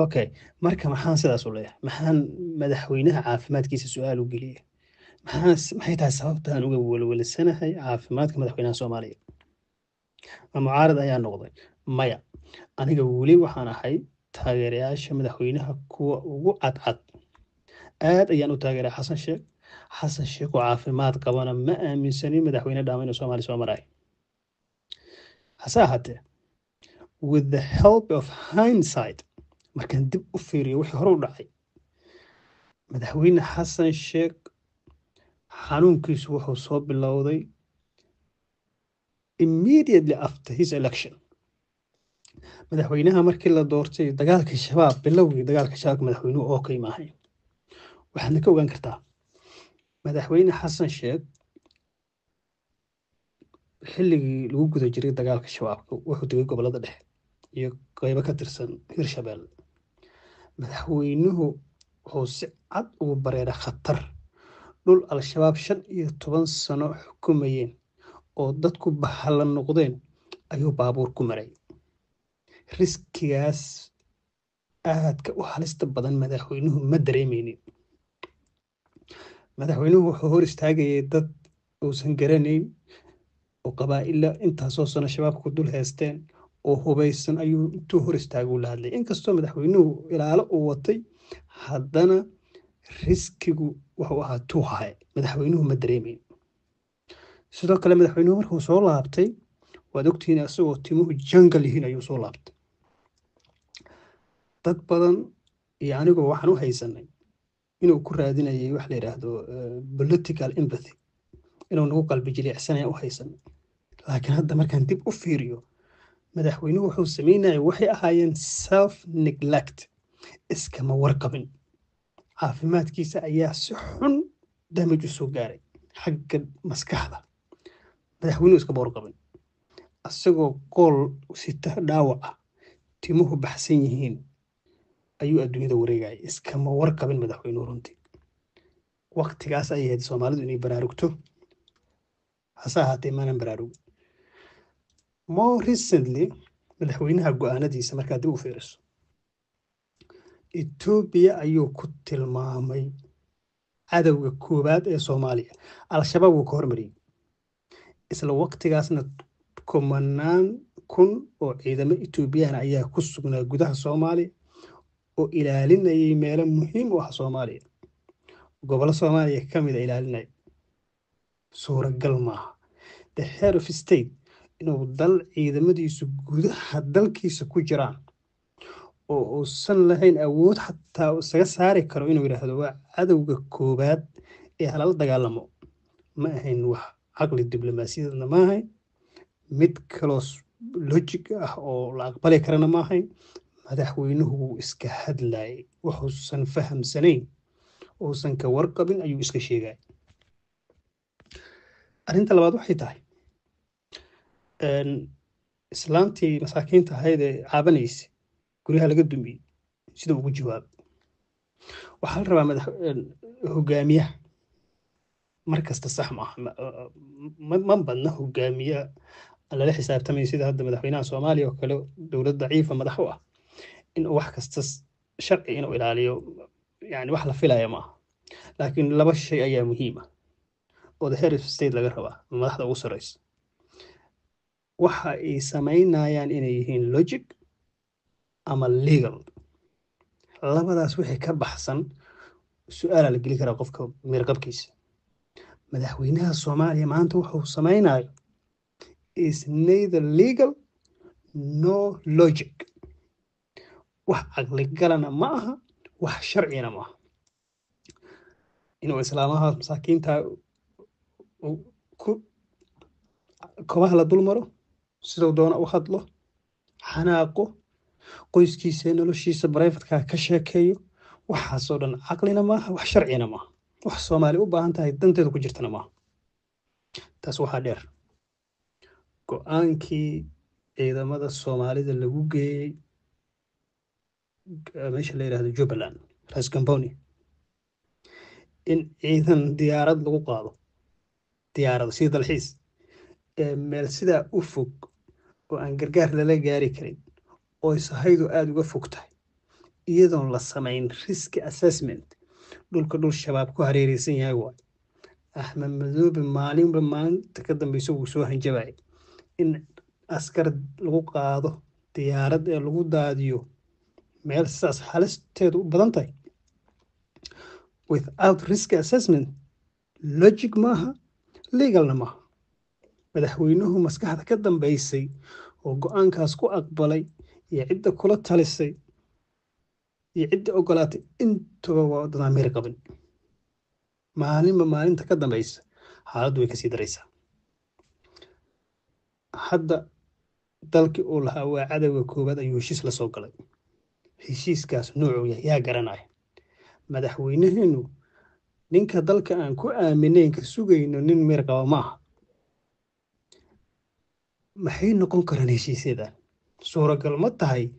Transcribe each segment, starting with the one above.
Okay, marka maxaan sidaas u leeyahay? Maxaan madaxweynaha caafimaadkiisa su-aal u geliyay? Maxay tahay sababta aan uga welwelsanahay caafimaadka madaxweynaha Soomaaliya? Ma mucaarad ayaa noqday? Maya, aniga weli waxaan ahay taageerayaasha madaxweynaha kuwa ugu cadcad. Aad ayaan u taageeray Xasan Sheekh. Xasan Sheekh oo caafimaad qabana ma aaminsanin madaxweyne dhaama inuu Soomaaliya soo marayo. Hase ahaatee, with the help of hindsight, markaan dib u fiiriyo wixii hore u dhacay, Madaxweyne Xasan Sheekh xanuunkiisu wuxuu soo bilowday immediately after his election. Madaxweynaha markii la doortay, dagaalka Shabaab, bilowgii dagaalka Shabaabka, madaxweynuhu okay ma ahayn. Waxaadna ka ogaan kartaa Madaxweyne Xasan Sheekh xilligii lagu guda jiray dagaalka Shabaabka wuxuu tegay gobolada dhexe iyo qeybo ka tirsan Hirshabelle. Madaxweynuhu wuxuu si cad ugu bareeray khatar dhul Al-Shabaab 15 sano xukumayeen oo dadku bahalla noqdeen ayuu baabuur ku maray. Risk-igaas aadka u halista badan madaxweynuhu ma dareemeynin. Madaxweynuhu wuxuu hor istaagayay dad uusan garanayn oo qabaa'ila intaasoo sano Shabaabka ku dul heesteen oo hubaysan ayuu intuu hor istaagay uu la hadlay. Inkastoo madaxweynuhu ilaalo uu watay, haddana risk-igu wuxuu ahaa too high. Madaxweynuhu ma dareemeyn. Sidoo kale, madaxweynuhu markuu soo laabtay, waad ogtihiin, isagoo timuhu jangal yihiin ayuu soo laabtay. Dad badan iyo aniguba waxaan u haysanay inuu ku raadinayay wax la yidhaahdo political empathy, inuu nagu qalbi jilicsanaya u haysanay. Laakiin hadda markaan dib u fiiriyo, madaxweynuhu wuxuu sameynayay waxay ahaayeen self neglect. Iskama warqabin. Caafimaadkiisa ayaa si xun damage u soo gaaray xagga maskaxda. Madaxweynuhu iskama warqabin. Isagoo qool sita, dhaawac ah, timuhu baxsan yihiin ayuu adduunyada wareegaya. Iskama warqabin madaxweynuhu runtii. Waqtigaas ayay ahayd Soomaalidu inay baraarugto, hase ahaatee maanan baraarugin. More recently, madaxweynaha go-aanadiisa markaad dib u fiiriso, Etoobiya ayuu ku tilmaamay cadowga koowaad ee Soomaaliya. Al-Shabaab wuu ka hormariyey. Isla waqtigaasna kumanaan kun oo ciidamo Etoobiyaan ayaa ku sugnaa gudaha Soomaaliya oo ilaalinayay meelo muhiim u ah Soomaaliya, gobollo Soomaaliya ka mid a ilaalinaya. Suuragal maaha the head of state inuu dal ciidamadiisu gudaha dalkiisa ku jiraan oo uusan lahayn awood xataa uu isaga saari karo inuu yidhaahdo waa cadowga koowaad ee halala dagaalamo. Ma ahayn wax caqli diblomaasiyadeedna ma ahayn, mid kaloo logic ah oo la aqbali karana ma ahayn. Madaxweynuhu wuu iska hadlayay. Wuxuusan fahamsanayn, uusan ka warqabin ayuu iska sheegay. Arrinta labaad waxay tahay islaantii masaakiinta ahayd ee caabanaysay guryaha laga dumiyey sida ugu jawaabay. Waxaa la rabaa madax hogaamiyaha mar kasta sax maaha. Ma badna hogaamiye lala xisaabtamay sida hadda madaxweynaha Soomaaliya oo kale, dowlad daciifa madax u ah, in wax kasta sharci inuu ilaaliyo, yani wax la filaya ma aha. Laakiin laba shay ayaa muhiim ah oo the head of state laga rabaa, madaxda ugu sarreysa: waxa ay samaynayaan inay yihiin logic ama legal. Labadaas wixii ka baxsan su-aalaa la geli karaa qofka miirqabkiisa. Madaxweynaha Soomaaliya maanta wuxuu samaynayo is neither legal nor logic. Wax caqligalana ma aha, wax sharcina ma aha inuu islaamaha masaakiinta ku kobaha la dul maro, siduu doona u hadlo, xanaaqo, qoyskiisa noloshiisa private-ka ka sheekeeyo. Waxaasoo dhan caqlina maaha, wax sharcina maaha, wax Soomaali u baahan tahay danteeda ku jirtana maaha. Taas waxaa dheer go-aankii ciidamada Soomaalida lagu geeyey meesha la yidhahdo Jubbaland, Raskamboni, in ciidan diyaarad lagu qaado, diyaarado sida dalxiis ee meel sidaa u fog oo aan gargaar lala gaari karin oo sahaydu aada uga fog tahay. Iyadoon la samayn risk assessment, dhulka dhul Shabaab ku hareereysan yahay waay. Axmed Madoobe maalinba maalinta ka dambeysa wuu soo hanjabaya in askar lagu qaado diyaarad ee lagu daadiyo meel sidaas halisteedu u badan tahay without risk assessment, logic maaha, legalna maaha. Madaxweynuhu maskaxda ka dambeysay oo go-aankaas ku aqbalay iyo cidda kula talisay iyo cidda ogolaatay intuba waa dadaamiir qabin. Maalinba maalinta ka dambeysa xaaladdu way kasii daraysaa. Hadda dalkii uu lahaa waa cadowga koowaad ayuu heshiis la soo galay. Heshiiskaas noocuu yahay yaa garanaya? Madaxweynaheenu ninka dalka aan ku aaminayn ka sugayno nin meer qaba ma aha. Maxay noqon karaan heshiisyadan? Suuragal ma tahay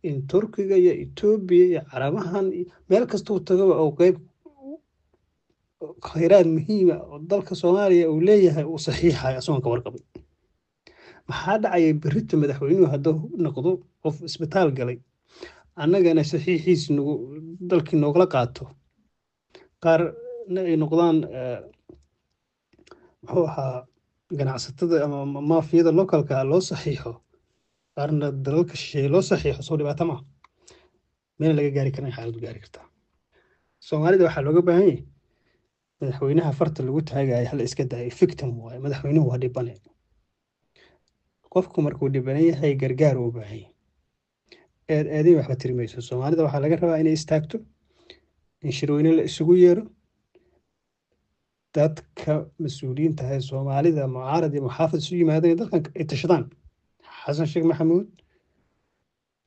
in Turkiga iyo Etoobiya iyo Carabahan meel kastuu tagaba oo qeyb khayraad muhiima oo dalka Soomaaliya uu leeyahay uu saxiixayo asagoon ka warqabin? Maxaa dhacaya berrito madaxweynuhu hadduu noqdo qof isbitaal galay, annagana saxiixiis nagu dalkii noogala qaato, qaarna ay noqdaan muxuu ahaa, ganacsatada ama maafiyada localka loo saxiixo, qaarna dalalka shisheeye loo saxiixo? Soo dhibaato maaha? Meena laga gaari karan xaaladdu gaari kartaa. Soomaalida waxaa looga baahan yahay madaxweynaha farta lagu taagayo hala iska daayo. Victim waaye madaxweynuhu, waa dhibane. Qofku markuu dhibanan yahay gargaar uu u baahan yahay, eed eedin waxba tiri mayso. Soomaalida waxaa laga rabaa inay istaagto, in shirweyne la isugu yeero, dadka mas-uuliyiinta ee Soomaalida, mucaarad iyo muxaafid, isu yimaadeen, dalkan ay tashadaan. Xasan Sheekh Maxamuud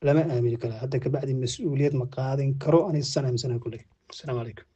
lama aamini karo hadda kabacdi, mas-uuliyad ma qaadin karo. Aniga saan aaminsanahay kulley. Asalaamu calaykum.